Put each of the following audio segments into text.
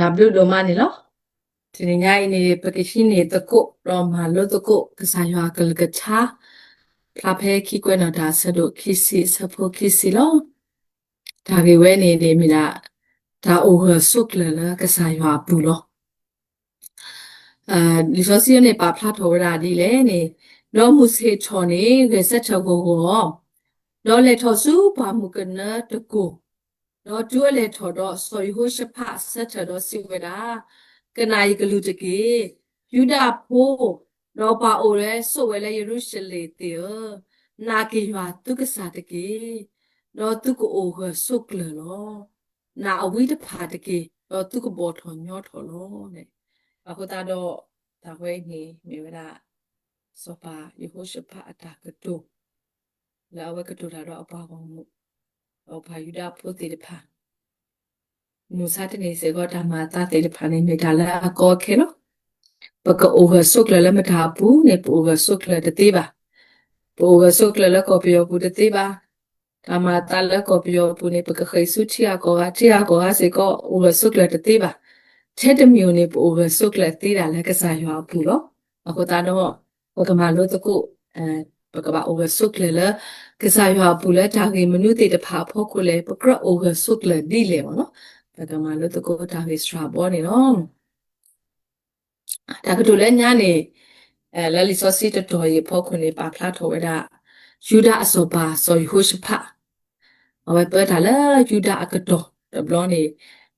တၢ်ဘျုးဒိၣ်မးန့ၣ်လီၤ. တနံၤညါအံၤန့ၣ် ပကဟံးန့ၢ်သကိး ဒီးမၤလိသကိး ကစၢ်ယွၤကလုၢ်ကထါ ဖျါဖဲခံကွဲးနီၣ်တၢ်အဆၢဒိၣ်ခံဆံ အဆၢဖိခံဆံလီၤ. တၢ်ဂ့ၢ်ဝဲန့ၣ်န့ၣ်မ့ၢ်ဒၣ် တၢ်အိၣ်ဂၢၢ်ဆိးကျၢၤလၢကစၢ်ယွၤအပူၤလီၤ. လံာ်စီဆှံန့ၣ်ပာ်ဖျါထီၣ်ဝဲဒၣ်ဒ်လဲၣ်န့ၣ်, ဒီးမုၢ်ဆ့ၣ်ထီၣ်န့ၣ် ဂဲၤဆၢထၢၣ်ဂီၤဂီၤ, ဒီးလဲၤထီၣ်ဆူပှၢ်မုၢ်ကနၢတကိၢ်, ဒီးတုၤအလဲၤထီၣ်ဒီး စီၤယဟိၤၡဖးဆၢထၢၣ်ဒီးစံးဝဲဒၣ်, ကနၣ်ယကလုၢ်တက့ၢ်, ယူဒၤဖိ, ဒီးပှၤအိၣ်လၢဆိးဝဲလၢယရူၤၡလ့ၣ်သ့ၣ်ဧၢ, နာ်က့ၤယွၤသုကစၢ်တက့ၢ်, ဒီးသုကအိၣ်ဂၢၢ်ဆိးကျၢၤလီၤ. နာ်အဝံတဖၣ်တက့ၢ်, ဒီးသုကဘီၣ်ထီၣ်ညီထီၣ်လီၤ. အဃိသတးဒီး တၢ်ဝဲအံၤန့ၣ်မ့ၢ်ဝဲဒၣ် စီၤပၤယဟိၤၡဖးအတၢ်ကတိၤ လၢအဝဲကတိၤတၢ်ဒီးအပှၤဂီၢ်မုၢ် ဒီးပှၤယူဒၤဖိသ့ၣ်တဖၣ် မုၢ်ဆါတနံၤစ့ၢ်ကီး တၢ်မၤအသးသ့ၣ်တဖၣ်န့ၣ် မ့ၢ်တၢ်လၢအကီအခဲလီၤ. ပကအိၣ်ဂၢၢ်ဆိးကျၢၤလၢမတၤအပူၤန့ၣ် ပအိၣ်ဂၢၢ်ဆိးကျၢၤတသ့ဘၣ်. ပအိၣ်ဂၢၢ်ဆိးကျၢၤလၢကီၢ်ပယီၤပူၤတသ့ဘၣ်. တၢ်မၤအသးလၢကီၢ်ပယီၤပူၤန့ၣ် ပကဃ့ၢ်ဆူထံဂၤကီၢ်ဂၤ, ထံဂၤကီၢ်ဂၤစ့ၢ်ကီး အိၣ်ဂၢၢ်ဆိးကျၢၤတသ့ဘၣ်. ထဲတမံၤဧိၤန့ၣ် ပအိၣ်ဂၢၢ်ဆိးကျၢၤသ့ဒၣ်လၢကစၢ်ယွၤအပူၤလီၤ. အဃိသတးဒီး ပကမၤလိသကိး ပကဘၣ်အိၣ်ဂၢၢ်ဆိးကျၢၤလၢ ကစၢ်ယွၤအပူၤလၢတၢ်ဂ့ၢ်မနုၤသ့ၣ်တဖၣ်အဖီခိၣ်လဲၣ်, ပကြၢးအိၣ်ဂၢၢ်ဆိးကျၢၤဒ်လဲၣ်မ့ၢ်နီၤ. ပကမၤလိသကိးတၢ်ဂ့ၢ်စှၤဘီန့ၣ်လီၤ. တၢ်ကတိၤလၢညါန့ၣ် လၢလံာ်စီဆှံတတီၤအံၤအဖီခိၣ်န့ၣ် ပာ်ဖျါထီၣ်ဝဲဒၣ် ယူဒၤအစီၤပၤစီၤယဟိၤၡဖး အဝဲပၢတၢ်လၢယူဒၤအကတီၢ်တဘျီန့ၣ်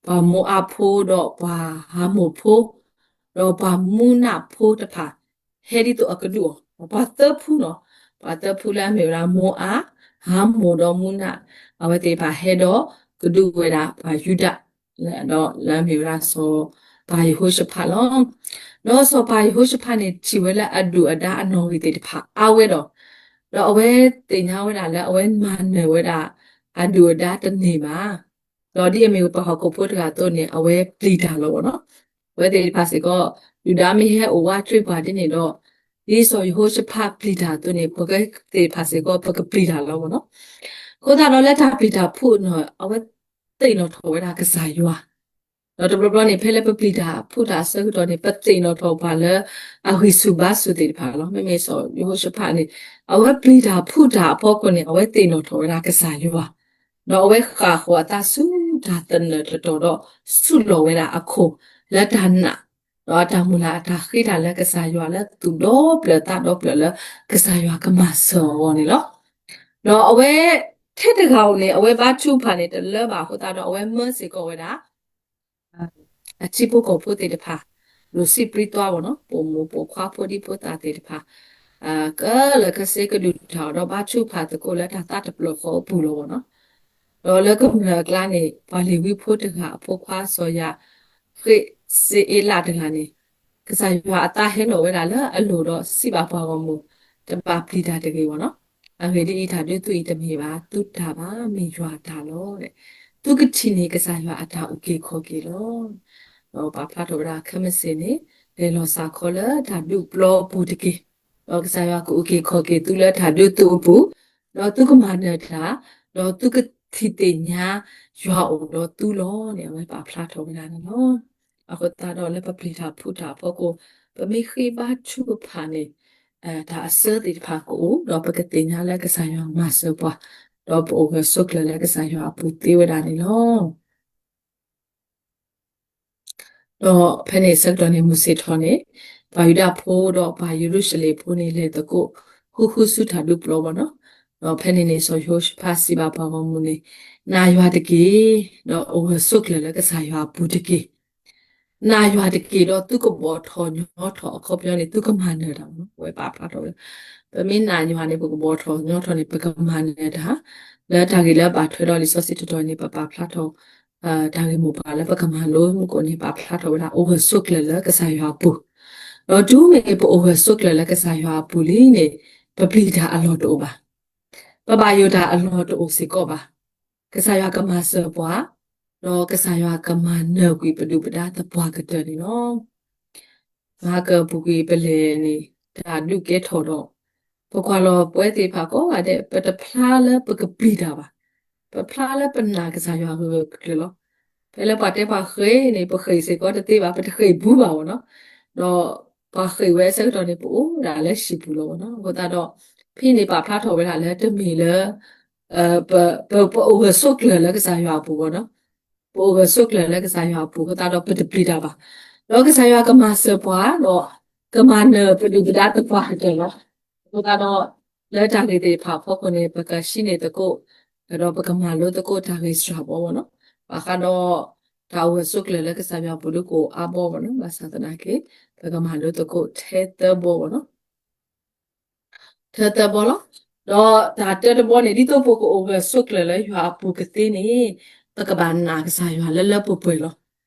ပှၤမိၤအၤဖိဒီးပှၤအၤမိၣ်ဖိ ဒီးပှၤမူနးဖိတဖၣ် ဟဲဒ်သိးအကဒုးအီၤ, ပှၤသၢဖုနီၤ, ပှၤသၢဖုလၢအမ့ၢ်ဝဲဒၣ်မိၤအၤ, အၤမိၣ်ဒီးမူနး, အဝဲသ့ၣ်တဖၣ်ဟဲဒီးကဒုးဝဲဒၣ်ပှၤယူဒၤ ဒီးလၢအမ့ၢ်ဝဲဒၣ်စီၤပၤယဟိၤၡဖးလီၤ. ဒီးစီၤပၤယဟိၤၡဖးန့ၣ် ထံၣ်ဝဲလၢအဒုၣ်အဒါအနီၣ်ဂံၢ်သ့ၣ်တဖၣ်အါဝဲဒီး ဒီးအဝဲသ့ၣ်ညါဝဲဒၣ်လၢအဝဲမၤနၢၤဝဲဒၣ် အဒုၣ်အဒါတန့ၢ်ဘၣ်. ဒီးဒ်အမ့ၢ်ပှၤဟီၣ်ခိၣ်ဖိတဂၤအသိးန့ၣ် အဝဲပျံၤတၢ်လီၤဘၣ်နီၤ. အဝဲသ့ၣ်တဖၣ်စ့ၢ်ကီး ဒုၣ်ဒါမ့ၢ်ဟဲအိၣ်ဝးတြံပှၤဒ်န့ၣ်ဒီး ဒ်စီၤယဟိၤၡဖးပျံၤတၢ်အသိးန့ၣ် ပဝဲသ့ၣ်တဖၣ်စ့ၢ်ကီး ပကပျံၤတၢ်လီၤဘၣ်နီၤ. အဃိသတးဒီးလၢတၢ်ပျံၤတၢ်ဖုၣ်န့ၣ် အဝဲသ့ၣ်နီၣ်ထီၣ်ဝဲဒၣ်ကစၢ်ယွၤ ဒီးတဘျီဘျီန့ၣ် ဖဲလၢပပျံၤတၢ်ဖုၣ်တၢ်အဆၢကတီၢ်န့ၣ် ပသ့ၣ်နီၣ်ထီၣ်ပှၤလၢအဂံၢ်ဆူၣ်ဘါဆူၣ်သ့ၣ်တဖၣ်လီၤ. မ့မ့ၢ်စီၤယဟိၤၡဖးန့ၣ် အဝဲပျံၤတၢ်ဖုၣ်တၢ်အဖီခိၣ်န့ၣ် အဝဲသ့ၣ်နီၣ်ထီၣ်ဝဲဒၣ်ကစၢ်ယွၤ ဒီးအဝဲဃၣ်ဃီၤအသးဆူတၢ်သနၢၣ်တတီၤဒီး ဆူၣ်လီၤဝဲဒၣ်အခိၣ်လၢတၢ်နာ် ဒီးအတၢ်မုၢ်လၢ်အတၢ်ဃ့တၢ်လၢကစၢ်ယွၤလၢသူၣ်ဒီဖျၢၣ်သးဒီဖျၢၣ်လၢကစၢ်ယွၤကမၤစၢၤအီၤအဂီၢ်န့ၣ်လီၤ. ဒီးအဝဲထဲတဂၤဧိၤန့ၣ် အဝဲဘါထုကဖၣ်န့ၣ် တလၢဘၣ်အဃိသတးဒီး အဝဲမၢစ့ၢ်ကီးဝဲဒၣ် အထံဖိကီၢ်ဖိသ့ၣ်တဖၣ် လူၤစံးပြံသွါဘၣ်နီၤ ပိာ်မုၣ်ပိာ်ခွါဖိဒံဖိသၣ်သ့ၣ်တဖၣ် ကလၢာ်ခဲဆ့ကဒုၣ်တၢ်ဒီးဘါထုကဖၣ်သကိးလၢတၢ်သးတပျၢၢ်ဃီအပူၤလီၤဘၣ်နီၤ. ဒီးလၢကမျၢၢ်အကျါန့ၣ် ပှၤလ့ၤဝံဖိတဂၤအဖိခွါစီၤယၤဃ့းစ့အ့လးတဂၤန့ၣ် ကစၢ်ယွၤအသးဟဲလီၤဝဲဒၣ်လၢအလိၤဒီးစံးဘၣ်ပှၤဂီၢ်မုၢ် တဘၣ်ပျံၤတၢ်တဂ့ၤဘၣ်နီၤ. အဂ့ၢ်ဒ်အံၤ တၢ်ဒုးသုအံၤတမ့ၢ်ဘၣ်သုတၢ်ဘၣ် မ့ၢ်ယွၤအတၢ်လီၤ. သုကထံၣ်န့ၢ်ကစၢ်ယွၤအတၢ်အုၣ်က့ၤခီၣ်က့ၤလီၤ. ဒီးပာ်ဖျါထီၣ်ဝဲဒၣ်ခဲမုၢ်ဆ့ၣ်န့ၣ် လဲၤလီၤစ့ၢ်ကီးလၢတၢ်ဒုးပျီအပူၤတက့ၢ်. ဒီးကစၢ်ယွၤကအုၣ်က့ၤခီၣ်က့ၤသုလၢတၢ်ဒုးသုအပူၤ, ဒီးသုကမၤနၢၤတၢ်, ဒီးသုကထံၣ်သ့ၣ်ညါယွၤအိၣ်ဒီးသုလီၤန့ၣ် အဝဲပာ်ဖျါထီၣ်ဝဲဒၣ်န့ၣ်လီၤ. အဃိသတးဒီးလၢပပျံၤတၢ်ဖုၣ်တၢ်အဖီခိၣ် ပမ့ၢ်ဃ့ဘါထုကဖၣ်န့ၣ် တၢ်အဆၢသ့ၣ်တဖၣ်ကအိၣ် ဒီးပကသ့ၣ်ညါလၢကစၢ်ယွၤမၤစၢၤပှၤ, ဒီးပအိၣ်ဂၢၢ်ဆိးကျၢၤလၢကစၢ်ယွၤအပူၤသ့ဝဲဒၣ်န့ၣ်လီၤ. ဒီးဖဲန့ၣ်ဆၢကတီၢ်န့ၣ် မုၢ်ဆ့ၣ်ထီၣ်န့ၣ် ပှၤယူဒၤဖိဒီးပှၤယရူၤၡလ့ၣ်ဖိန့ၣ် လဲၤသကိးဃုဃုဆူတၢ်ဒုးပျီဘၣ်နီၤ. ဒီးဖဲန့ၣ်န့ၣ် စီၤယဟိၤၡဖးစံးဘၣ်ပှၤဂီၢ်မုၢ်န့ၣ်, နာ်ယွၤတက့ၢ်, ဒီးအိၣ်ဂၢၢ်ဆိးကျၢၤလၢကစၢ်ယွၤအပူၤတက့ၢ်. နာ်ယွၤတက့ၢ်ဒီးသုကဘီၣ်ထီၣ်ညီထီၣ်အခီပညီန့ၣ် သုကမၤနၢၤတၢ်ဘၣ်နီၤ. အဝဲပာ်ဖျါထီၣ်ဝဲ ပမ့ၢ်နာ်ယွၤန့ၣ် ပကဘီၣ်ထီၣ်ညီထီၣ်န့ၣ် ပကမၤနၢၤတၢ်, လၢတၢ်ဂ့ၢ်လၢဘၣ်ထွဲဒီးလံာ်စီဆှံတတီၤန့ၣ် ပပာ်ဖျါထီၣ် တၢ်ဂ့ၢ်မိၢ်ပှၢ်လၢပကမၤလိမုၢ်ကိၣ်န့ၣ် ပာ်ဖျါထီၣ်ဝဲဒၣ် အိၣ်ဂၢၢ်ဆိးကျၢၤလၢကစၢ်ယွၤအပူၤ, ဒီးတုၤမ့ၢ်ပအိၣ်ဂၢၢ်ဆိးကျၢၤလၢကစၢ်ယွၤအပူၤလံန့ၣ် ပပျံၤတၢ်အလီၢ်တအိၣ်ဘၣ်, ပဘၣ်ယိၣ်တၢ်အလီၢ်တအိၣ်စ့ၢ်ကီးဘၣ်. ကစၢ်ယွၤကမၤစၢၤပှၤ, ဒီးကစၢ်ယွၤကမၤနၢၤကွံာ်ပဒုၣ်ပဒါသပှၢ်ကတၢၢ်န့ၣ်လီၤ. မဟါကပူၤကွံာ်ပလဲၣ်န့ၣ် တၢ်ဒုးကဲထီၣ်ဒီး ပကွၢ်လီၤပဝဲသ့ၣ်တဖၣ်ကိးဂၤဒဲး ပတဖျါလၢပကပျံၤတၢ်ဘၣ်. ပဖျါလၢပနာ်ကစၢ်ယွၤဂၢၢ်ဂၢၢ်ကျၢၤကျၢၤလီၤ. ဖဲလၢပှၤတဲပှၤဃ့ၢ်န့ၣ် ပဃ့ၢ်စ့ၢ်ကီးတသ့ဘၣ်, ပတဃ့ၢ်ဘူးဘၣ်မ့ၢ်နီၤ. ဒီးပှၤဃ့ၢ်ဝဲအဆၢကတီၢ်န့ၣ် ပအိၣ်ဒၣ်လၢဟံၣ်ပူၤလီၤမ့ၢ်နီၤ. အဃိသတးဒီး ဖဲန့ၣ်ပာ်ဖျါထီၣ်ဝဲဒၣ်လၢတမ့ၢ်လၢ ပ ပ ပအိၣ်ဂၢၢ်ဆိးကျၢၤလၢကစၢ်ယွၤအပူၤမ့ၢ်နီၤ. ပအိၣ်ဂၢၢ်ဆိးကျၢၤလၢကစၢ်ယွၤအပူၤအဃိသတးဒီး ပတပျံၤတၢ်ဘၣ်. ဒီးကစၢ်ယွၤကမၤစၢၤပှၤဒီး ကမၤနၢၤပဒုၣ်ပဒါသပှၢ်ကတၢၢ်လီၤ. အဃိသတးဒီး လၢတၢ်ဂ့ၢ်သ့ၣ်တဖၣ်အဖီခိၣ်န့ၣ် ပကဟံးန့ၢ်သကိး ဒီးပကမၤလိသကိးတၢ်ဂ့ၢ်စှၤဘီမ့ၢ်နီၤ. ဘၣ်ဃးဒီး တၢ်အိၣ်ဂၢၢ်ဆိးကျၢၤလၢကစၢ်ယွၤအပူၤဒုးကအိၣ်အါဘီမ့ၢ်နီၤ. ဘၣ်ဆၣ်သနာ်က့ ပကမၤလိသကိးထဲသၢဘီမ့ၢ်နီၤ. ထဲသၢဘီလီၤ. ဒီးတၢ်တၢတဘီန့ၣ် ဒ်သိးပကအိၣ်ဂၢၢ်ဆိးကျၢၤလၢယွၤအပူၤကသ့န့ၣ် ပကဘၣ်နာ်ကစၢ်ယွၤလၢလၢပှဲၤပှဲၤလီၤ.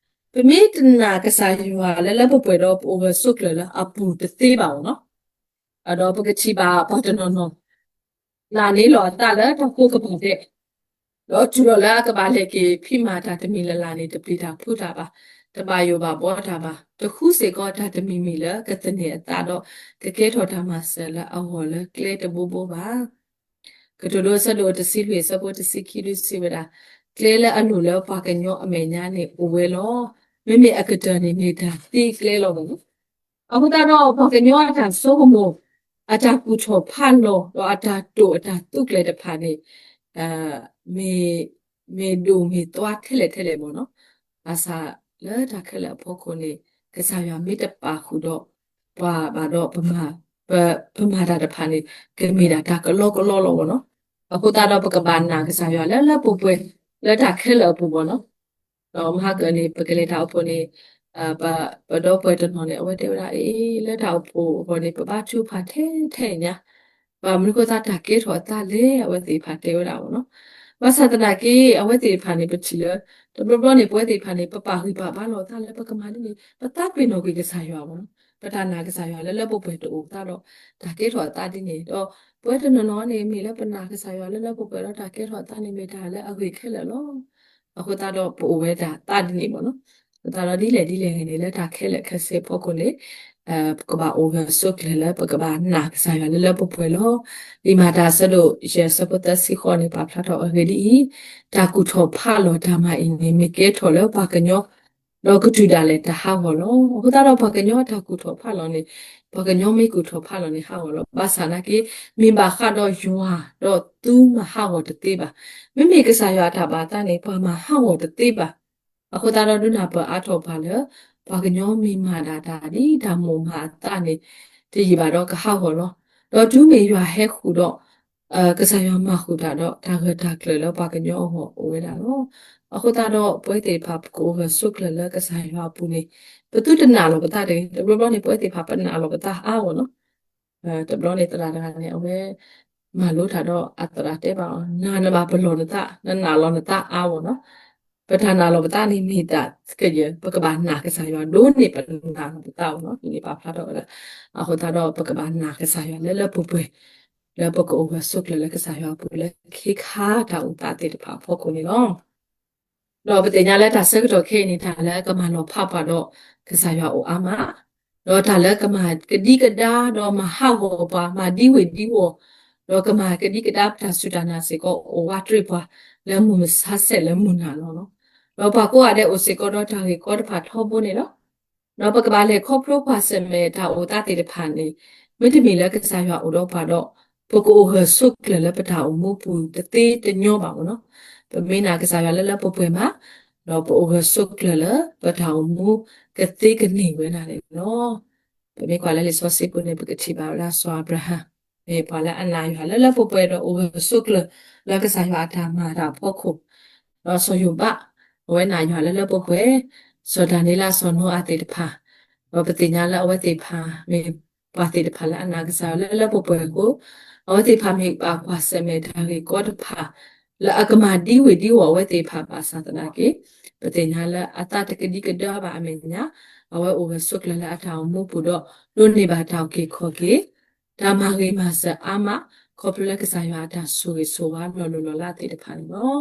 ပမ့ၢ်တနာ်ကစၢ်ယွၤလၢလၢပှဲၤပှဲၤဒီး ပအိၣ်ဂၢၢ်ဆိးကျၢၤလၢအပူၤတသ့ဘၣ်မ့ၢ်နီၤ. ဒီးပကထံၣ်ဘၣ်ပှၤတနီၤနီၤ နာ်န့ၢ်လီၤအသးလၢတၢ်ကိးကပၤဒဲး ဒီးတုၤလီၤလၢအကဘၣ်လဲၤက့ၤဖံးမၤတၢ်တမံၤလၢ်လၢ်န့ၣ် တပျံၤတၢ်ဖုးတၢ်ဘၣ်, တဘၣ်ယိၣ်ဘၣ်ဘှီတၢ်ဘၣ်, တဃုစ့ၢ်ကီးတၢ်တမံၤမံၤလၢကသန့ၤအသးဒီး ကကဲထီၣ်တၢ်မၤစၢၤလၢအဂီၢ်လၢကျဲတဘိဘိဘၣ်. ကတိၤဒိအဆၢဒိၣ်တဆံလွံၢ်အဆၢဖိတဆံခံဒုးစံးဝဲဒၣ်, ကျဲလၢအလိၣ်လၢပှၤကညီအမဲာ်ညါန့ၣ်အိၣ်ဝဲလီၤ. မ့မ့ၢ်အကတၢၢ်န့ၣ်မ့ၢ်တၢ်သံကျဲလီၤမ့ၢ်နီၤ. အဃိသတးဒီးပှၤကညီအတၢ်ဆိကမိၣ်, အတၢ်ကူၣ်ထီၣ်ဖးလီၤ ဒီးအတၢ်တိာ်အတၢ်သူးကျဲၤတဖၣ်န့ၣ် မ့ၢ်, မ့ၢ်ဒိၣ်မ့ၢ်သွါထဲလဲၣ်ထဲလဲၣ်မ့ၢ်နီၤ. ဘၣ်ဆၣ်လၢတၢ်ခဲလၢာ်အဖီခိၣ်န့ၣ် ကစၢ်ယွၤမ့ၢ်တပာ်ဃုာ်ဒီးပှၤဘၣ်ဒီး ပမၤတၢ်တဖၣ်န့ၣ် ကမ့ၢ်ဒၣ်တၢ်ကလီကလီလီၤမ့ၢ်နီၤ. အဃိသတးဒီးပကဘၣ်နာ်ကစၢ်ယွၤလၢလၢပှဲၤပှဲၤ လၢတၢ်ခဲလၢာ်အပူၤမ့ၢ်နီၤ. ဒီးမဟါကၢန့ၣ် ပကလဲၤတၢ်အိၣ်ဖှိၣ်န့ၣ် ပဒီပုၢ်ဝဲၢ်တနီၤန့ၣ် အဝဲတဲဝဲဒၣ် အ့ လၢတၢ်အိၣ်ဖှိၣ်အဂီၢ်န့ၣ် ပဘါထုကဖၣ်ထဲထဲညါ, ဘၣ်မနုၤဃိသတးတၢ်ကဲထီၣ်အသးလဲၣ် အဝဲသ့ၣ်တဖၣ်တဲဝဲဒၣ်မ့ၢ်နီၤ. ဘၣ်ဆၣ်သနာ်က့ အဝဲသ့ၣ်တဖၣ်န့ၣ် ပထံၣ်လၢ တဘျီဘျီန့ၣ် ပဝဲသ့ၣ်တဖၣ်န့ၣ် ပပာ်ဂံၢ်ပာ်ဘါလီၤအသးလၢပကမၤဒ်န့ၣ် ပသးပ့ၤနီၣ်ကွံာ်ကစၢ်ယွၤမ့ၢ်နီၤ. ပတၢ်နာ်ကစၢ်ယွၤလၢလၢပှဲၤပှဲၤတအိၣ်သးဒီး တၢ်ကဲထီၣ်အသးဒ်န့ၣ်ဒီး ပဝဲတနီၤနီၤန့ၣ် မ့ၢ်လၢပနာ်ကစၢ်ယွၤလၢလၢပှဲၤပှဲၤဒီးတၢ်ကဲထီၣ်အသးန့ၣ် မ့ၢ်တၢ်လၢအဂ့ၤခဲလၢာ်လီၤ. အဃိသတးဒီးပအိၣ်ဝဲဒၣ်သးဒ်န့ၣ်မ့ၢ်နီၤ. အဃိသတးဒီးဒ်လဲၣ်ဒ်လဲၣ်ဂ့ၤန့ၣ် လၢတၢ်ခဲလၢာ်ခဲဆ့အဖီခိၣ်န့ၣ် ပကဘၣ်အိၣ်ဂၢၢ်ဆိးကျၢၤလၢပကဘၣ်နာ်ကစၢ်ယွၤလၢလၢပှဲၤပှဲၤလီၤ. လံာ်မၤတၢ်အဆၢဒိၣ်ယဲၢ်အဆၢဖိသၢဆံဃိးန့ၣ် ပာ်ဖျါထီၣ်အဂ့ၢ်ဒ်အံၤ, တၢ်ကူၣ်ထီၣ်ဖးလီၤတၢ်မၤအံၤန့ၣ် မ့ၢ်ကဲထီၣ်လၢပှၤကညီ ဒီးကတုၤဒၣ်လဲာ်တၢ်ဟးဂီၤလီၤ. အဃိသတးဒီးပှၤကညီအတၢ်ကူၣ်ထီၣ်ဖးလီၤန့ၣ်, ပှၤကညီမ့ၢ်ကူၣ်ထီၣ်ဖးလီၤန့ၣ်ဟးဂီၤလီၤ. ဘၣ်ဆၣ်သနာ်က့ မ့ၢ်ဘၣ်ဃးဒီးယွၤဒီးသုမၤဟးဂီၤတသ့ဘၣ်. မ့မ့ၢ်ကစၢ်ယွၤအတၢ်ဘၣ်သးန့ၣ် ပှၤမၤဟးဂီၤတသ့ဘၣ်. အဃိသတးဒီးဒုးနၢ်ပၢၢ်အါထီၣ်ပှၤလၢ ပှၤကညီမ့ၢ်မၤဒၣ်တၢ်ဒ်တၢ်မိၣ်မၤအသးန့ၣ် တယံာ်ဘၣ်ဒီးကဟးဂီၤလီၤ. ဒီးတုၤမ့ၢ်ယွၤဟဲဃုာ်ဒီး ကစၢ်ယွၤမၤဃုာ်တၢ်ဒီး တၢ်ဂၢၢ်တၢ်ကျၢၤလၢပှၤကညီအဂီၢ်အိၣ်ဝဲဒၣ်လီၤ. အဃိသတးဒီးပဝဲသ့ၣ်တဖၣ် ပကအိၣ်ဂၢၢ်ဆိးကျၢၤလၢကစၢ်ယွၤအပူၤန့ၣ် ပသုတနာ်လီၤပသးတဂ့ၤ. တဘျီဘျီန့ၣ် ပဝဲသ့ၣ်တဖၣ်ပနာ်လီၤပသးအါဂီၢ်နီၤ. တဘျီန့ၣ်သရၣ်တဂၤန့ၣ် အဝဲမၤလိတၢ်ဒီးအသရၣ်တဲဘၣ်အီၤ နၤနဘၣ်ပလီၢ်နသး နနာ်လီၤနသးအါဂီၢ်နီၤ. ပတၢ်နာ်လီၤပသးန့ၣ်မ့ၢ်တၢ်ကယဲၢ် ပကဘၣ်နာ်ကစၢ်ယွၤဒိၣ်န့ၢ်ပနာ်လီၤပသးအီၤနီၤ. ဒ်န့ၣ်ပာ်ဖျါထီၣ်ဝဲဒၣ် အဃိသတးဒီးပကဘၣ်နာ်ကစၢ်ယွၤလၢလၢပှဲၤပှဲၤ လၢပကအိၣ်ဂၢၢ်ဆိးကျၢၤလၢကစၢ်ယွၤအပူၤလၢခ့ခါတၢ်အိၣ်သးသ့ၣ်တဖၣ်အဖီခိၣ်န့ၣ်လီၤ. ဒီးပသ့ၣ်ညါလၢတၢ်ဆၢကတီၢ်ခဲအံၤန့ၣ် တၢ်လၢကမၤလီၤဖးပှၤဒီးကစၢ်ယွၤအိၣ်အါမး, ဒီးတၢ်လၢကမၤကဒံကဒါဒီးမၤဟးဂီၤပှၤ မၤဒံဝ့ၢ်ဒံဝီၢ်, ဒီးကမၤကဒံကဒါပတၢ်စူၢ်တၢ်နာ်စ့ၢ်ကီး အိၣ်ဝးတရံးပှၤလၢမုၢ်မဆါဆဲးလၢမုၢ်နၤလီၤ. ဒီးပှၤကိးဂၤဒဲးအိၣ်စ့ၢ်ကီးဒီးတၢ်ဂ့ၢ်ကီတဖၣ်ထီဘိန့ၣ်လီၤ. ဒီးပကဘၣ်လဲၤခီဖျိကွၢ်ဆၢၣ်မဲာ်တၢ်အိၣ်သးသ့ၣ်တဖၣ်န့ၣ် မ့တမ့ၢ်လၢကစၢ်ယွၤအိၣ်ဒီးပှၤဒီး ပကအိၣ်ဂၢၢ်ဆိးကျၢၤလၢပတၢ်အိၣ်မူပူၤတသ့တညီဘၣ်မ့ၢ်နီၤ. ပမ့ၢ်နာ်ကစၢ်ယွၤလၢလၢပှဲၤပှဲၤမး, ဒီးပအိၣ်ဂၢၢ်ဆိးကျၢၤလၢပတၢ်အိၣ်မူကသ့ကန့ၢ်ဝဲဒၣ်န့ၣ်လီၤ. ပမ့ၢ်ကွၢ်လၢလံာ်စီဆှံပူၤန့ၣ် ပကထံၣ်ဘၣ်ဝဲဒၣ်စီၤအၤဘြၤဟၣ် မ့ၢ်ပှၤလၢအနာ်ယွၤလၢလၢပှဲၤပှဲၤဒီးအိၣ်ဂၢၢ်ဆိးကျၢၤလၢကစၢ်ယွၤအတၢ်မၤတၢ်အဖီခိၣ်, ဒီးစီၤယိၤဘး အဝဲနာ်ယွၤလၢလၢပှဲၤပှဲၤ, စီၤဒၤနံးယ့လး စီၤနိအၤသ့ၣ်တဖၣ်, ဒီးပသ့ၣ်ညါလၢအဝဲသ့ၣ်တဖၣ်မ့ၢ်ပှၤသ့ၣ်တဖၣ်လၢအနာ်ကစၢ်ယွၤလၢလၢပှဲၤပှဲၤအဃိ, အဝဲသ့ၣ်တဖၣ်မ့ၢ်ဘၣ်ကွၢ်ဆၢၣ်မဲာ်တၢ်ဂ့ၢ်ကီတဖၣ် လၢအကမၤဒံဝ့ၢ်ဒံဝီၢ်အဝဲသ့ၣ်တဖၣ်ဘၣ်ဆၣ်သနာ်က့, ပသ့ၣ်ညါလၢအသးတကဒံကဒါဘၣ်အမဲာ်ညါ, အဝဲအိၣ်ဂၢၢ်ဆိးကျၢၤလၢအတၢ်အိၣ်မူပူၤဒီး ဒိးန့ၢ်ဘၣ်တၢ်အုၣ်က့ၤခီၣ်က့ၤ တၢ်မၤဂ့ၤမၤစၢၤအါမး ခီဖျိလၢကစၢ်ယွၤအတၢ်ဆိၣ်ဂ့ၤဆိၣ်ဝါလီၤလိၤလီၤလးသ့ၣ်တဖၣ်န့ၣ်လီၤ.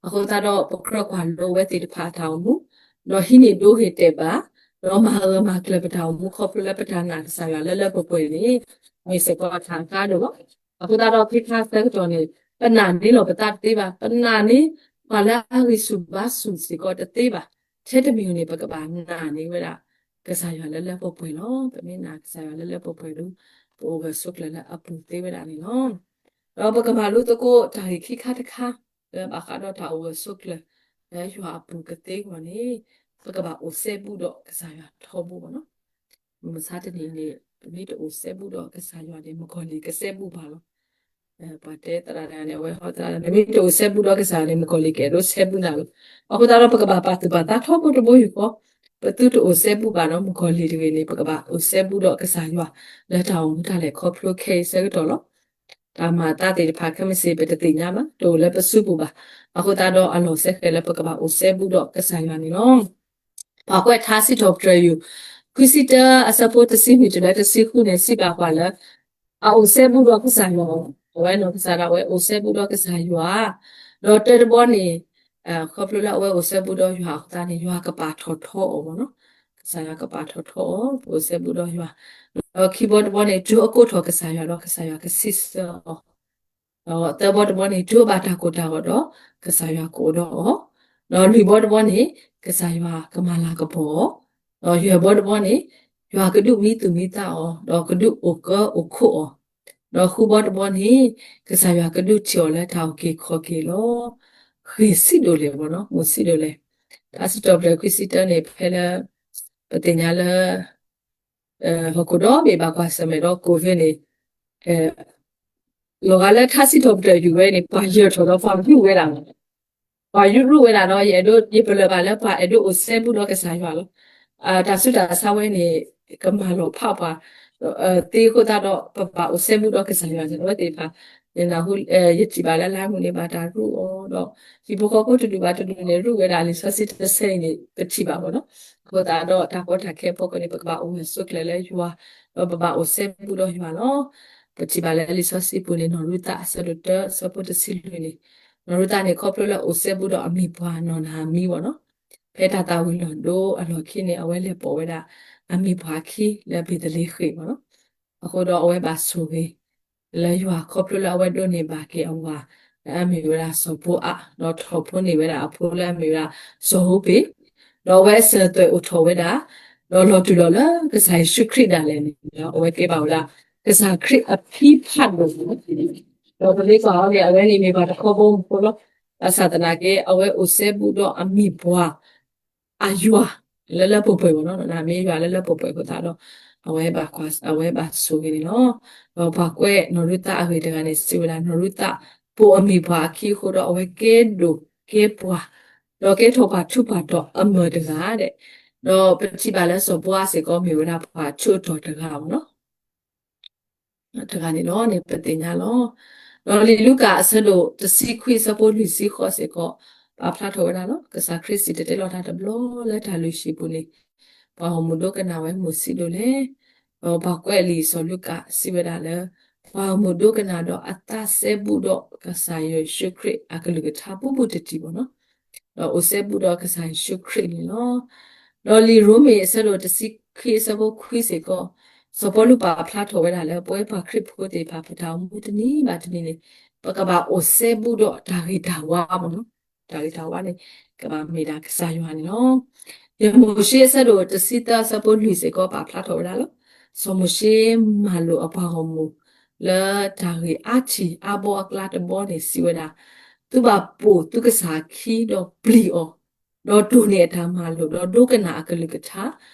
အဃိသတးဒီး ပကြၢးကွၢ်လိအဝဲသ့ၣ်တဖၣ်အတၢ်အိၣ်မူ, ဒီးဟံးန့ၢ်ဒိဂ့ၤတဲာ်ဘၣ်, ဒီးမၤဂၢၢ်မၤကျၢၤပတၢ်အိၣ်မူ ခီဖျိလၢပတၢ်နာ်ကစၢ်ယွၤလၢလၢပှဲၤပှဲၤန့ၣ် မ့ၢ်စ့ၢ်ကီးတၢ်အကါဒိၣ်လီၤ. အဃိသတးဒီး ခ့ခါဆၢကတီၢ်န့ၣ် ပနာ်န့ၢ်လီၤပသးတသ့ဘၣ်, ပနာ်န့ၢ် ပှၤလၢအဂံၢ်ဆူၣ်ဘါဆူၣ်စ့ၢ်ကီးတသ့ဘၣ်. ထဲတမံၤန့ၣ် ပကဘၣ်နာ်န့ၢ်ဝဲဒၣ် ကစၢ်ယွၤလၢလၢပှဲၤပှဲၤလီၤ. ပမ့ၢ်နာ်ကစၢ်ယွၤလၢလၢပှဲၤပှဲၤဒီး ပအိၣ်ဂၢၢ်ဆိးကျၢၤလၢအပူၤသ့ဝဲဒၣ်န့ၣ်လီၤ. ဒီးပကမၤလိသကိးတၢ်ဂ့ၢ်ခံခါတခါ လၢဘၣ်ဃးဒီးတၢ်အိၣ်ဂၢၢ်ဆိးကျၢၤ လၢယွၤအပူၤကသ့အဂီၢ်န့ၣ် ပကဘၣ်အိၣ်စဲဘူးဒီးကစၢ်ယွၤထီဘိဘၣ်နီၤ. မုၢ်မဆါတနံၤအံၤန့ၣ် ပမ့ၢ်တအိၣ်စဲဘူးဒီးကစၢ်ယွၤန့ၣ် မုၣ်ကီၤလံၢ်ကစဲဘူးဘၣ်လီၤ. ပှၤတဲသရၣ်တဂၤန့ၣ် အဝဲဟီသရၣ်န့ၣ် မ့ၢ်တအိၣ်စဲဘူးဒီးကစၢ်ယွၤန့ၣ် မုၣ်ကီၤလံၢ်ကအဲၣ်ဒိးစဲဘူးနၤလီၤ. အဃိသတးဒီး ပကဘၣ်ပာ်သူၣ်ပာ်သးထီဘိတဘိယူၢ်ဃီ, ပသုတအိၣ်စဲဘူးဘၣ်နီၤ မုၣ်ကီၤလံၢ်တဂ့ၤန့ၣ် ပကဘၣ်အိၣ်စဲဘူးဒီးကစၢ်ယွၤ လၢတၢ်အိၣ်မူတၢ်လဲၤခီဖျိခဲအံၤဆၢကတီၢ်လီၤ. တၢ်မၤအသးသ့ၣ်တဖၣ်ခဲမုၢ်ဆ့ၣ် ပတသ့ၣ်ညါဘၣ်, တအိၣ်လၢပစုပူၤဘၣ်. အဃိသတးဒီး အလီၢ်စဲဃဲၤလၢပကဘၣ်အိၣ်စဲဘူးဒီးကစၢ်ယွၤန့ၣ်လီၤ. ပှၤကွဲးထါစံးထီၣ်ပတြၢၤယုၢ် ခွံဆံတၢ အဆၢဖိတဆံလွံၢ်တုၤလၢတဆံဃုန့ၣ် စံးဘၣ်ပှၤလၢ အအိၣ်စဲဘူးဒီးကစၢ်ယွၤ, အဝဲနီၢ်ကစၢ်ဒၣ်ဝဲအိၣ်စဲဘူးဒီးကစၢ်ယွၤ, ဒီးတၢတဘီန့ၣ် ခီဖျိလၢအဝဲအိၣ်စဲဘူးဒီးယွၤအဃိသတးန့ၣ် ယွၤကပာ်ထီၣ်ထီအီၤမ့ၢ်နီၤ, ကစၢ်ယွၤကပာ်ထီၣ်ထီအီၤ ပအိၣ်စဲဘူးဒီးယွၤ, ဒီးခံဘီတဘီန့ၣ် တုၤအကိးထီၣ်ကစၢ်ယွၤဒီး ကစၢ်ယွၤကစံးဆၢအီၤ ဒီးသၢဘီတဘီန့ၣ် တုၤအဘၣ်တၢ်ကိၢ်တၢ်ဂီၤဒီး ကစၢ်ယွၤကအိၣ်ဒီးအီၤ, ဒီးလွံၢ်ဘီတဘီန့ၣ် ကစၢ်ယွၤကမၤလၤကပီၤအီၤ, ဒီးယဲၢ်ဘီတဘီန့ၣ် ယွၤကဒုးမံသူၣ်မံသးအီၤ ဒီးကဒုးအိၣ်ကၢအိၣ်ခိးအီၤ, ဒီးဃုဘီတဘီန့ၣ် ကစၢ်ယွၤကဒုးထံၣ်အီၤလၢတၢ်အုၣ်က့ၤခီၣ်က့ၤလီၤ. ဃ့ၢ်စံးဒိၣ်လဲၣ်ဘၣ်နီၤ မုၢ်စံးဒိၣ်လဲၣ်, တၢ်စံးထီၣ်ပတြၢၤခွံဆံတၢန့ၣ် ဖဲလၢ ပသ့ၣ်ညါလၢ ဟီၣ်ခိၣ်ဒီဘ့ၣ်ဘၣ်ကွၢ်ဆၢၣ်မဲာ်ဒီး COVID န့ၣ် လီၤဂာ်လၢထါစံးထီၣ်ပတြၢၤယုၢ်ဝဲန့ၣ် ပှၤယၢၤထီၣ်ဒီးပှၤရူးဝဲဒၣ်လီၤ. ပှၤရူးရူးဝဲဒၣ်ဒီး ယအဲၣ်ဒိး ယပလၢၢ်ဘၣ်လၢပှၤအဲၣ်ဒိးအိၣ်စဲဘူးဒီးကစၢ်ယွၤလီၤ. တၢ်ဆူးတၢ်ဆါဝဲန့ၣ် ကမၤလီၤဖးပှၤ သ့အဃိသတးဒီး ပဘၣ်အိၣ်စဲဘူးဒီးကစၢ်ယွၤန့ၣ် အဝဲသ့ၣ်တဖၣ် ယနၢ်ဟူ ယထံၣ်ဘၣ်လၢလါမူန့ၣ် ဘၣ်တၢ်ရူးအီၤဒီး ဟံၣ်ဖိဃီဖိတဒူၣ်ဘၣ်တဒူၣ်န့ၣ် ရူးဝဲဒၣ်လံာ်စီဆှံတဆၢအံၤန့ၣ် ပထံၣ်ဘၣ်မ့ၢ်နီၤ. အဃိသတးဒီး တၢ်ကီတၢ်ခဲအဖီခိၣ်န့ၣ် ပကဘၣ်အိၣ်ဂၢၢ်ဆိးကျၢၤလၢယွၤ ဒီးပဘၣ်အိၣ်စဲဘူးဒီးယွၤလီၤ. ပထံၣ်ဘၣ်လၢလံာ်စီဆှံပူၤန့ၣ် နီၢ်ရူၤသးအဆၢဒိၣ်တၢ အဆၢဖိတဆံလွံၢ်န့ၣ် နီၢ်ရူၤသးန့ၣ် ခီဖျိလၢအိၣ်စဲဘူးဒီးအမံၤပှၢ်နီၢ်နၤမံဝဲနီၤ. ဖဲတၢ်သၣ်ဝံၤလီၢ်ဒိအလီၢ်ခံန့ၣ် အဝဲလဲၤပိာ်ဝဲဒၣ် အမံၤပှၢ်အခံလၢဘ့းသလ့ဃ့ၣ်မ့ၢ်နီၤ. အဃိဒီးအဝဲဘၣ်ဆိၣ်ဂ့ၤ လၢယွၤခီဖျိလၢအဝဲဒိးန့ၢ်ဘၣ်က့ၤအဝၤ လၢအမ့ၢ်ဝဲဒၣ်စီၤဘိအး ဒီးထီၣ်ဖိန့ၢ်ဝဲဒၣ်အဖိလၢအမ့ၢ်ဝဲဒၣ်စီၤဟိပ့ၤ, ဒီးအဝဲအစၢၤသွဲၣ်အိၣ်ထီၣ်ဝဲဒၣ်, ဒီးလီၤတူၢ်လီၤလၢကစၢ်ယ့ၣ်ၡူးခရံာ်ဒၣ်လဲာ်န့ၣ် အဝဲကဲဘၣ်ဝဲဒၣ် ကစၢ်ခရံာ်အဖံဖးဒိၣ်န့ၣ်, ဒီးပမ့ၢ်ကွၢ်အီၤန့ၣ် အဝဲန့ၣ်မ့ၢ်ပှၤတခီဘိမူခိၣ်လီၤ. ဘၣ်ဆၣ်သနာ်က့ အဝဲအိၣ်စဲဘူးဒီးအမံၤပှၢ် အယွၤ လၢလၢပှဲၤပှဲၤမ့ၢ်နီၤ, မ့ၢ်ယွၤလၢလၢပှဲၤပှဲၤအဃိသတးဒီး အဝဲဘၣ်ဆိၣ်ဂ့ၤန့ၣ်လီၤ. ဒီးပှၤကွဲးနီၢ်ရူၤသးအဂ့ၢ်တဂၤန့ၣ် စံးဝဲဒၣ် နီၢ်ရူၤသး ပိာ်အမံၤပှၢ်အခံအဃိဒီး အဝဲကဲဒိၣ်ကဲပှၢ်, ဒီးကဲထီၣ်ပှၤထူးပှၤတီၤအမုၢ်တဂၤဒဲး, ဒီးပထံၣ်ဘၣ်လၢစီၤဘိအးစ့ၢ်ကီးမ့ၢ်ဝဲဒၣ်ပှၤထူးအတီၤတဂၤမ့ၢ်နီၤ. တဂၤန့ၣ်လီၤန့ၣ် ပသ့ၣ်ညါလီၤ. ဒီးလံာ်လူၤကၣ်အဆၢဒိၣ်တဆံခွံအဆၢဖိလွံၢ်ဆံဃိးစ့ၢ်ကီး ပာ်ဖျါထီၣ်ဝဲဒၣ်လီၤ. ကစၢ်ခရံာ်စံၣ်တဲၤတဲလီၤတၢ်တဘျီလၢတၢ်လုၢ်ဟံၣ်ပူၤန့ၣ် ပှၤဂီၢ်မုၢ်ဒိကနၣ်ဝဲမုၢ်ဆံးဒိၣ်လဲၣ်. ဒီးပှၤကွဲးလံာ်စီၤလူၤကၣ်စံးဝဲဒၣ်လၢ ပှၤဂီၢ်မုၢ်ဒိကနၣ်ဒီးအသးစဲဘူးဒီးကစၢ်ယ့ၣ်ၡူးခရံာ်အကလုၢ်ကထါဘူးဘူးတံၢ်တံၢ်မ့ၢ်နီၤ. ဒီးအိၣ်စဲဘူးဒီးကစၢ်ယ့ၣ်ၡူးခရံာ်န့ၣ်လီၤ. ဒီးလံာ်ရိမ့ၤအဆၢဒိၣ်တဆံခံအဆၢဖိခွံစ့ၢ်ကီး စီၤပီလူးပာ်ဖျါထီၣ်ဝဲဒၣ်လၢ ပဝဲပှၤခရံာ်ဖိသ့ၣ်တဖၣ် ပတၢ်အိၣ်မူတနံၤဘၣ်တနံၤန့ၣ် ပကဘၣ်အိၣ်စဲဘူးဒီးတၢ်ဂ့ၤတၢ်ဝါမ့ၢ်နီၤ. တၢ်ဂ့ၤတၢ်ဝါန့ၣ် ကဘၣ်မ့ၢ်ဒၣ်ကစၢ်ယွၤန့ၣ်လီၤ. ယမိၤၡ့အဆၢဒိၣ်တဆံသၢအဆၢဖိလွံၢ်စ့ၢ်ကီး ပာ်ဖျါထီၣ်ဝဲဒၣ်လၢ စီၤမိၤၡ့မၤလိာ်အပှၤဂီၢ်မုၢ် လၢတၢ်ဂ့ၢ်အါထံၣ်အါဘီအကျါတဘီန့ၣ် စံးဝဲဒၣ်, သုဘၣ်ပိာ်သုကစၢ်အခံဒီးပျံၤအီၤ, ဒီးတိၢ်န့ၢ်အတၢ်မၤလိာ် ဒီးဒိကနၣ်အကလုၢ်ကထါ,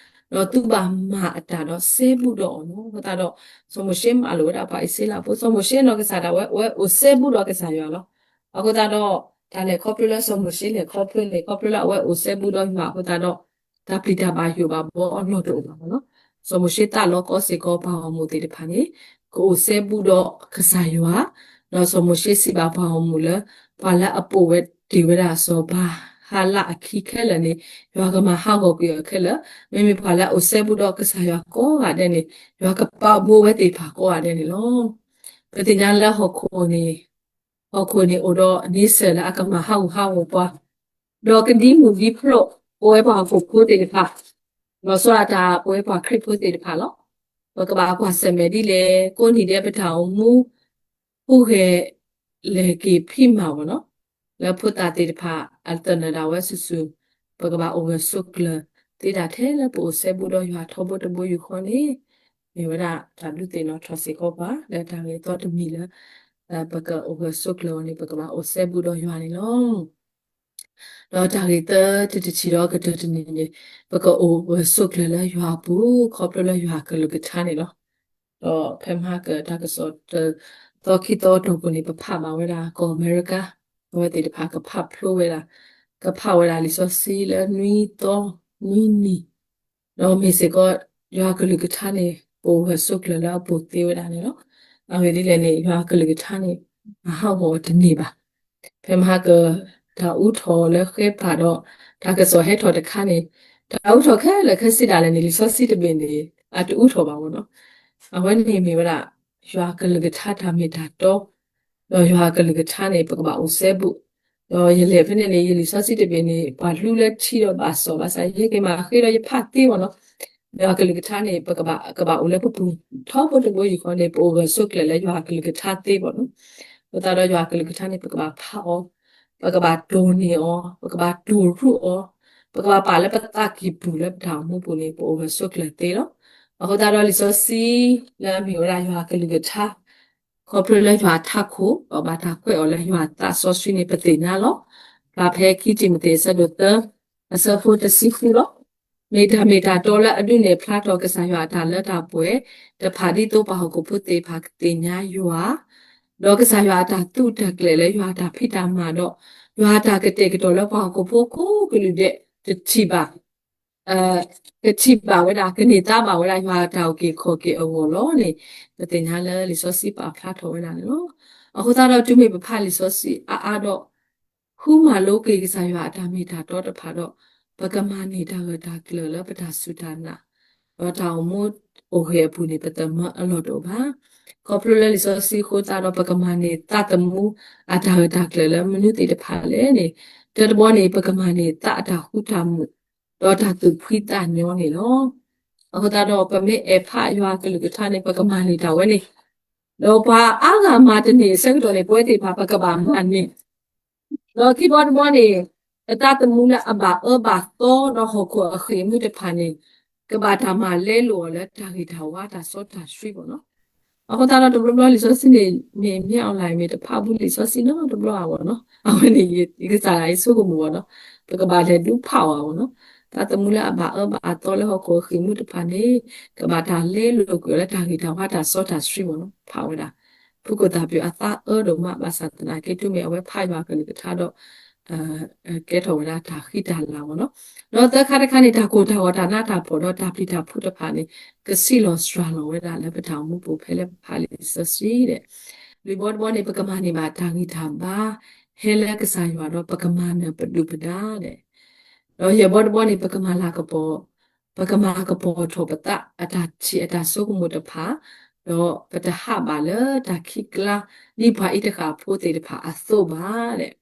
ဒီးသုဘၣ်မၤအတၢ်ဒီးစဲဘူးဒီးအီၤလီၤ. အဃိသတးဒီး စီၤမိၤၡ့မၤလိာ်ဝဲဒၣ်ပှၤအံၣ်စရ့လးဖိ, စီၤမိၤၡ့နီၢ်ကစၢ်ဒၣ်ဝဲ အဝဲအိၣ်စဲဘူးဒီးကစၢ်ယွၤလီၤ. အဃိသတးဒီး တၢ်လဲၤခီဖျိလၢစီၤမိၤၡ့လဲၤခီဖျိန့ၣ် ခီဖျိလၢအဝဲအိၣ်စဲဘူးဒီးယွၤအဃိသတးဒီး တၢ်ပျံၤတၢ်ဘၣ်ယိၣ်ဘၣ်ဘီအလီၢ်တအိၣ်ဘၣ်မ့ၢ်နီၤ. စီၤမိၤၡ့သးလီကီစ့ၢ်ကီးပှၤဂီၢ်မုၢ်သ့ၣ်တဖၣ်န့ၣ် ကအိၣ်စဲဘူးဒီးကစၢ်ယွၤ, ဒီးစီၤမိၤၡ့စံးဘၣ်ပှၤဂီၢ်မုၢ်လၢ ပှၤလၢအပိာ်ဝဲတ့ၢ်ဝဲဒၣ်စီၤပၤဟါလးအခံခဲလၢာ်န့ၣ် ယွၤကမၤဟးဂီၤကွံာ်အီၤခဲလၢာ်, မ့မ့ၢ်ပှၤလၢအအိၣ်စဲဘူးဒီးကစၢ်ယွၤကိးဂၤဒဲးန့ၣ် ယွၤကပာ်ဘိဝဲသ့ၣ်တဖၣ်ကိးဂၤဒဲးန့ၣ်လီၤ. ပသ့ၣ်ညါလၢဟီၣ်ခိၣ်န့ၣ် ဟီၣ်ခိၣ်န့ၣ်အိၣ်ဒီးန့ဆၢၣ်လၢအကမၤဟးဂူာ်ဟးဂီၤပှၤ, ဒီးကဒံမုၢ်ဒံဖျိး ပဝဲပှၤဟီၣ်ခိၣ်ဖိသ့ၣ်တဖၣ်, လီၤဆီဒၣ်တၢ်ပဝဲပှၤခရံာ်ဖိသ့ၣ်တဖၣ်လီၤ. ပကဘၣ်ကွၢ်ဆၢၣ်မဲာ်ဒ်လဲၣ်, ကိးနံၤဒဲးပတၢ်အိၣ်မူ ဟူးဂဲၤလဲၤက့ၤဖံးမၤဝဲနီၤ. လၢဖိသၣ်သ့ၣ်တဖၣ် အသနၢၣ်ဒၣ်ဝဲစုာ်စုာ် ပကဘၣ်အိၣ်ဂၢၢ်ဆိးကျၢၤသ့ဒၣ်ထဲလၢပအိၣ်စဲဘူးဒီးယွၤထီဘိတဘိယူၢ်ဃီန့ၣ် မ့ၢ်ဝဲဒၣ်တၢ်ဒုးသ့ၣ်နီၣ်ထီၣ်စ့ၢ်ကီးပှၤ လၢတၢ်ဂ့ၢ်သီတမံၤလၢ ပကအိၣ်ဂၢၢ်ဆိးကျၢၤအီၤန့ၣ် ပကဘၣ်အိၣ်စဲဘူးဒီးယွၤန့ၣ်လီၤ. ဒီးတၢ်ဂ့ၢ်သၢတထံၣ်ဒီးကတၢၢ်တနံၤန့ၣ် ပကအိၣ်ဂၢၢ်ဆိးကျၢၤလၢယွၤအပူၤ ခီဖျိလၢယွၤကလုၢ်ကထါန့ၣ်လီၤ. ဒီးဖဲမဟါကတၢၢ်တၢ်ကစီၣ် သီခံသီအတီၢ်ပူၤန့ၣ် ပဖးဘၣ်ဝဲဒၣ်ကီၢ်အမဲရကၤ အဝဲသ့ၣ်တဖၣ်ကဖးဖျိဝဲဒၣ် ကဖးဝဲဒၣ်လံာ်စီဆှံလၢနွံသီနွံနံၤ ဒီးမ့ၢ်စ့ၢ်ကီး ယွၤကလုၢ်ကထါန့ၣ် ပအိၣ်ဂၢၢ်ဆိးကျၢၤလၢအပူၤသ့ဝဲဒၣ်န့ၣ်လီၤ. အဂ့ၢ်ဒ်လဲၣ်န့ၣ် ယွၤကလုၢ်ကထါန့ၣ် အဟးဂီၤတန့ၢ်ဘၣ်. ဖဲမဟါက တၢ်အူထီၣ်လၢဃဲပာ်ဒီး တၢ်ကစီၣ်ဟဲထီၣ်တခါန့ၣ် တၢ်အူထီၣ်ခဲလၢာ်ခဲဆ့ဒၣ်လဲာ်န့ၣ် လံာ်စီဆှံတဘ့ၣ်န့ၣ် အတအူထီၣ်ဘၣ်ဝဲနီၤ. အဝဲန့ၣ်မ့ၢ်ဝဲဒၣ် ယွၤကလုၢ်ကထါတၢ်မ့ၢ်တၢ်တီ ဒီးယွၤကလုၢ်ကထါန့ၣ် ပကဘၣ်အိၣ်စဲဘူး, ဒီးယလဲၤဖဲန့ၣ်န့ၣ် ယလံာ်စီဆှံတဘ့ၣ်န့ၣ် ပှၤလူလၢထံဒီးဘၣ်စီၣ်ဘၣ်ဆၣ် ယဟဲက့ၤမၤဃ့ဒီးယဖးသ့မ့ၢ်နီၤ. ယွၤကလုၢ်ကထါန့ၣ် ပကဘၣ် ကဘၣ်အိၣ်လၢပပူၤ ထီဘိတဘိယူၢ်ဃီန့ၣ် ပအိၣ်ဂၢၢ်ဆိးကျၢၤလၢယွၤကလုၢ်ကထါသ့မ့ၢ်နီၤ. အဃိသတးဒီးယွၤကလုၢ်ကထါန့ၣ် ပကဘၣ်ဖးအီၤ, ပကဘၣ်တိၢ်န့ၢ်အီၤ, ပကဘၣ်တိၢ်ရူးအီၤ, ပကဘၣ်ပာ်လၢပသးကံၢ်ပူၤလၢပတၢ်အိၣ်မူပူၤန့ၣ် ပအိၣ်ဂၢၢ်ဆိးကျၢၤသ့လီၤ. အဃိသတးဒီးလံာ်စီဆှံလၢအမ့ၢ်ဝဲဒၣ်ယွၤကလုၢ်ကထါ ခီဖျိလၢယွၤထးခိၣ် ဒီးဘၣ်တၢ်ကွဲးအီၤလၢယွၤသးစီဆှံန့ၣ် ပသ့ၣ်ညါလီၤ. ဖျါဖဲခံတံၤမသ့း အဆၢဒိၣ်သၢ အဆၢဖိတဆံဃုလီၤ. မ့ၢ်တၢ်မ့ၢ်တၢ်တီလၢအဒုးနဲၣ်ဖျါထီၣ်ကစၢ်ယွၤအတၢ်လၢတၢ်ပှဲၤတဖၣ် ဒ်သိးပှၤဟီၣ်ခိၣ်ဖိသ့ၣ်တဖၣ်ကသ့ၣ်ညါယွၤ, ဒီးကစၢ်ယွၤအတၢ်သုးတၢ်ကျဲၤလၢယွၤအတၢ်ဖံးတၢ်မၤဒီး ယွၤအတၢ်ကတဲာ်ကတီၤလၢပှၤဟီၣ်ခိၣ်ဖိကိးကလုာ်ဒဲး တထံၣ်ဘၣ် ကထံၣ်ဘၣ်ဝဲဒၣ် ကန့ၢ်သါဘၣ်ဝဲဒၣ်ယွၤအတၢ်အုၣ်က့ၤခီၣ်က့ၤအဂီၢ်လီၤန့ၣ် ပသ့ၣ်ညါလၢလံာ်စီဆှံပာ်ဖျါထီၣ်ဝဲဒၣ်န့ၣ်လီၤ. အဃိသတးဒီးတုၤမ့ၢ်ပဖးလံာ်စီဆှံအါအါဒီး ဃုမၤလိက့ၤကစၢ်ယွၤအတၢ်မ့ၢ်တၢ်တီတဖၣ်ဒီး ပကမၤန့ၢ်တၢ်ဂၢၢ်တၢ်ကျၢၤလၢပတၢ်စူၢ်တၢ်နာ် ဒီးတၢ်အိၣ်မူအိၣ်ဂဲၤအပူၤန့ၣ် ပသမၢအလီၢ်တအိၣ်ဘၣ်. ခီဖျိလၢလံာ်စီဆှံအဃိသတးဒီး ပကမၤန့ၢ်သးသမူအတၢ်ဂၢၢ်တၢ်ကျၢၤလၢမနုၤသ့ၣ်တဖၣ်လဲၣ်န့ၣ် တၢတဘီန့ၣ် ပကမၤန့ၢ်သးအတၢ်ဃူတၢ်မုာ် ဒီးတၢ်သူၣ်ဖှံသးညီန့ၣ်လီၤ. အဃိသတးဒီး ပမ့ၢ်အဲၣ်ဖးယွၤကလုၢ်ကထါန့ၣ် ပကမၤန့ၢ်တၢ်ဝဲန့ၣ် ဒီးပှၤအါဂၤမၤတန့ၢ်အဆၢကတီၢ်န့ၣ် ပဝဲသ့ၣ်တဖၣ် ပကဘၣ်မၤန့ၢ် ဒီးခံဘီတဘီန့ၣ် ပသးသမူလၢအဘၣ်အၢဘၣ်သီဒီးဟီၣ်ခိၣ်အဃံၢ်အမူတဖၣ်န့ၣ် ကဘၣ်တၢ်မၤလဲလိာ်အီၤလၢတၢ်ဂ့ၤတၢ်ဝါတၢ်စီတၢ်ဆှံဘၣ်နီၤ. အဃိသတးဒီးတဘျီဘျီလံာ်စီဆှံန့ၣ် မ့ၢ်မ့ၢ် online မ့ၢ်တဖးဘူးလံာ်စီဆှံနီတဘျီဧါဘၣ်နီၤ အဝဲန့ၣ် ယကစၢ်ယဆိကမိၣ်ဘၣ်နီၤ ပကဘၣ်လဲၤဒုးဖးအီၤဘၣ်နီၤ သးသမူလၢအဘၣ်အၢဘၣ်အသီလၢဟီၣ်ခိၣ်အဃံၢ်အမူတဖၣ်န့ၣ် ကဘၣ်တၢ်လဲလိာ်ကွံာ်အီၤလၢတၢ်ဂ့ၤတၢ်ဝါတၢ်စီတၢ်ဆှံဘၣ်နီၤ ဖးဝဲဒၣ် ဖုကိၣ်သၣ်ပၠိအသးအၢဒိၣ်မး ဘၣ်ဆၣ်သနာ်က့တုၤမ့ၢ်အဝဲဖးယွၤကလုၢ်ကထါဒီး ကဲထီၣ်ဝဲဒၣ်တၢ်ဃံတၢ်လၤဘၣ်နီၤ. ဒီးသၢခါတခါန့ၣ် တၢ်ကိၢ်တၢ်ဂီၤတၢ်နးတၢ်ဖှီၣ်ဒီးတၢ်ပျံၤတၢ်ဖုးတဖၣ်န့ၣ် ကဆံးလီၤစှၤလီၤဝဲဒၣ်လၢပတၢ်အိၣ်မူပူၤဖဲလၢပဖးလံာ်စီဆှံဒီး လွံၢ်ဘီတဘီန့ၣ် ပကမၤန့ၢ်ဘၣ်တၢ်ဂံၢ်တၢ်ဘါ ဟဲလၢကစၢ်ယွၤဒီးပကမၤနၢၤပဒုၣ်ပဒါဒီး ဒီးယဲၢ်ဘီတဘီန့ၣ် ပကမၤလၤကပီၤ ပကမၤကပီၤထီၣ်ပသးအတၢ်ထံၣ်အတၢ်ဆိကမိၣ်တဖၣ် ဒီးပတဟးဘၣ်လၢတၢ်ခံးကျါ ဒ်ပှၤအံၤတဃာ်ဖိသ့ၣ်တဖၣ်အသိးဘၣ်ဒီး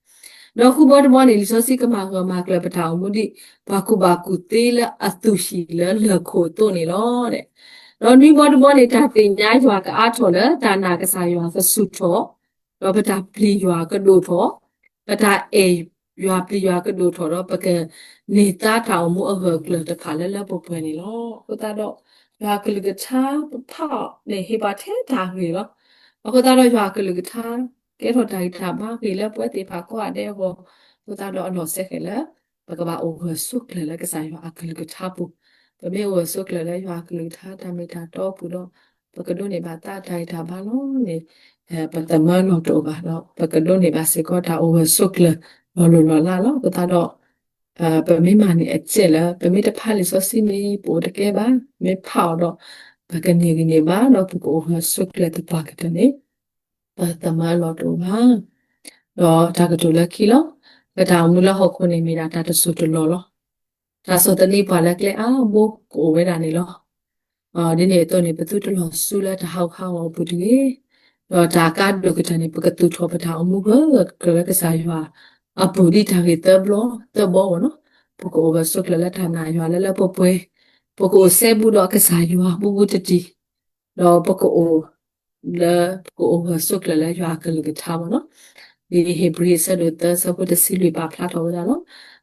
ဒီးဃုဘီတဘီန့ၣ် လံာ်စီဆှံကမၤဂၢၢ်မၤကျၢၤပတၢ်အိၣ်မူဒ် ပှၤကူၣ်ဘၣ်ကူၣ်သ့လၢအသူၣ်ဟံၣ်လၢလၢၢ်ခိၣ်အသိးန့ၣ်လီၤ. ဒီးနွံဘီတဘီန့ၣ် တၢ်သ့ၣ်ညါယွၤကအါထီၣ်လၢတၢ်နာ်ကစၢ်ယွၤကဆူၣ်ထီၣ် ဒီးပတၢ်ပျံၤယွၤကဒိၣ်ထီၣ်, ပတၢ်အဲၣ်ယွၤပျံၤယွၤကဒိၣ်ထီၣ်ဒီး ပကန့ၢ်သါတၢ်အိၣ်မူအဂၢၢ်အကျၢၤတဖၣ်လၢလၢပှဲၤပှဲၤန့ၣ်လီၤ. အဃိသတးဒီး ယွၤကလုၢ်ကထါပဖးအီၤန့ၣ် ဟ့ၣ်ပှၤထဲတၢ်ဂ့ၤလီၤ. အဃိသတးဒီးယွၤကလုၢ်ကထါ ကဲထီၣ်တၢ်ဂံၢ်တၢ်ဘါဂ့ၤလၢပဝဲသ့ၣ်တဖၣ်ကိးဂၤဒဲးအဂီၢ်, အဃိသတးဒီးအလီၢ်စဲဃဲၤလၢ ပကဘၣ်အိၣ်ဂၢၢ်ဆိးကျၢၤလၢကစၢ်ယွၤအကလုၢ်ကထါပူၤ, ပမ့ၢ်အိၣ်ဂၢၢ်ဆိးကျၢၤလၢယွၤအကလုၢ်ကထါတၢ်မ့ၢ်တၢ်တီအပူၤဒီး ပကဒိးန့ၢ်ဘၣ်သးတၢ်ဂံၢ်တၢ်ဘါလီၤန့ၣ် ပသမၢလီၤတအိၣ်ဘၣ်ဒီး ပကဒိးန့ၢ်ဘၣ်စ့ၢ်ကီးတၢ်အိၣ်ဂၢၢ်ဆိးကျၢၤလီၤလိၤလီၤလးလီၤ. အဃိသတးဒီး ပမ့ၢ်မၤန့ၢ်အစဲးလၢ ပမ့ၢ်တဖးလံာ်စီဆှံန့ၣ် ပအိၣ်တကဲဘၣ်, မ့ၢ်ဖးအီၤဒီး ပကန့ၢ်ဂံၢ်န့ၢ်ဘါဒီး ပကအိၣ်ဂၢၢ်ဆိးကျၢၤသပှၢ်ကတၢၢ်န့ၣ် ပသမၢလီၤတအိၣ်ဘၣ်. ဒီးတၢ်ကတိၤလၢခံလီၤ. ပတၢ်အိၣ်မူလၢဟီၣ်ခိၣ်န့ၣ်မ့ၢ်ဒၣ်တၢ်တစိၢ်တလီၢ်လီၤ. တၢ်ဆီၣ်သနံးပှၤလၢကျဲအါဘိကအိၣ်ဝဲဒၣ်န့ၣ်လီၤ. ဒ်န့ၣ်အသိးန့ၣ် ပသုတလီၤဆူလၢတၢ်ဟးဂူာ်ဟးဂီၤအပူၤတဂ့ၤ. ဒီးတၢ်ကါဒိၣ်ကတၢၢ်န့ၣ် ပကသူၣ်ထီၣ်ပတၢ်အိၣ်မူဂၢၢ်ဂၢၢ်လၢကစၢ်ယွၤအပူၤဒ်တၢ်ဂ့ၢ်သၢဘျီသၢဘီဝဲနီၤ. ပကအိၣ်ဂၢၢ်ဆိးကျၢၤလၢတၢ်နာ်ယွၤလၢလၢပှဲၤပှဲၤ, ပကအိၣ်စဲဘူးဒီးကစၢ်ယွၤဘူးဘူးတံၢ်တံၢ်, ဒီးပကအိၣ် လၢပကအိၣ်ဂၢၢ်ဆိးကျၢၤလၢယွၤအကလုၢ်ကထါမ့ၢ်နီၤ. ဒ်ဧ့ၤဘြံၤအဆၢဒိၣ်သၢဆၢဖိတဆံလွံၢ်ပာ်ဖျါထီၣ်ဝဲဒၣ်လီၤ.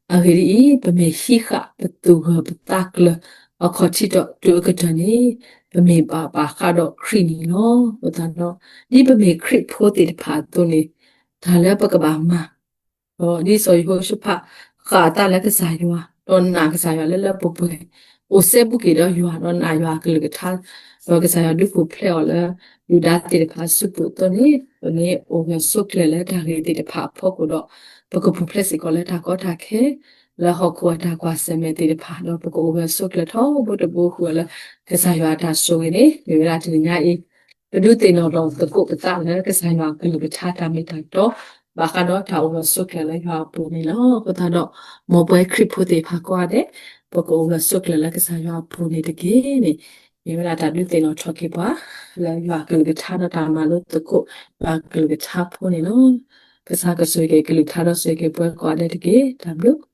အဂ့ၢ်ဒ်အံၤ, ပမ့ၢ်ဟံးဃာ်ပသူၣ်ဂၢၢ်ပသးကျၢၤ အခီၣ်ထံးဒီးတုၤအကတၢၢ်န့ၣ်, ပမ့ၢ်ဘၣ်ပာ်ဃာ်ဒီးခရံာ်န့ၣ်လီၤ. အဃိသတးဒီး, ဒ်ပမ့ၢ်ခရံာ်ဖိသ့ၣ်တဖၣ်အသိးန့ၣ်, တၢ်လၢပကဘၣ်မၤ ဒီးဒ်စီၤယဟိၤၡဖး ဃၣ်အသးလၢကစၢ်ယွၤ, ဒီးနာ်ကစၢ်ယွၤလၢလၢပှဲၤပှဲၤ, အိၣ်စဲဘူးက့ၤဒီးယွၤ, ဒီးနာ်ယွၤအကလုၢ်ကထါ, ဒီးကစၢ်ယွၤဒုးပူၤဖျဲးအီၤလၢ ယူဒၤသ့ၣ်တဖၣ်အစုပူၤအသိးန့ၣ်, ပမ့ၢ်အိၣ်ဂၢၢ်ဆိးကျၢၤလၢတၢ်ဂ့ၢ်သ့ၣ်တဖၣ်အဖီခိၣ်ဒီး, ပကပူၤဖျဲးစ့ၢ်ကီးလၢတၢ်ကီတၢ်ခဲ လၢဟီၣ်ခိၣ်အတၢ်ကွၢ်ဆၢၣ်မဲာ်သ့ၣ်တဖၣ်, ဒီးပကအိၣ်ဂၢၢ်ဆိးကျၢၤထီဘိတဘိဃုာ်အီၤလၢ ကစၢ်ယွၤအတၢ်ဆိၣ်ဂ့ၤန့ၣ်, မ့ၢ်ဝဲဒၣ်တနံၤညါအံၤ ပဒုးသ့ၣ်နီၣ်ထီၣ်သကိးပသးလၢကစၢ်ယွၤအကလုၢ်ကထါတၢ်မ့ၢ်တၢ်တီ, ဘၣ်ဃးဒီးတၢ်အိၣ်ဂၢၢ်ဆိးကျၢၤလၢယွၤအပူၤန့ၣ်လီၤ. အဃိသတးဒီး, မ်ပဝဲခရံာ်ဖိသ့ၣ်တဖၣ်ကိးဂၤဒဲး, ပကအိၣ်ဂၢၢ်ဆိးကျၢၤလၢကစၢ်ယွၤအပူၤန့ၣ်တက့ၢ်န့ၣ်, မ့ၢ်ဝဲဒၣ်တၢ်ဒုးသ့ၣ်နီၣ်ထီၣ်က့ၤပှၤ လၢယွၤအကလုၢ်ကထါဒီးတၢ်မၤလိသကိး ယွၤအကလုၢ်ကထါဖိန့ၣ်လီၤ. ကစၢ်ကဆိၣ်ဂ့ၤက့ၤကလုၢ်ကထါဒီးဆိၣ်ဂ့ၤက့ၤပဝဲကိးဂၤဒဲးတက့ၢ်. တၢ်ဘျုး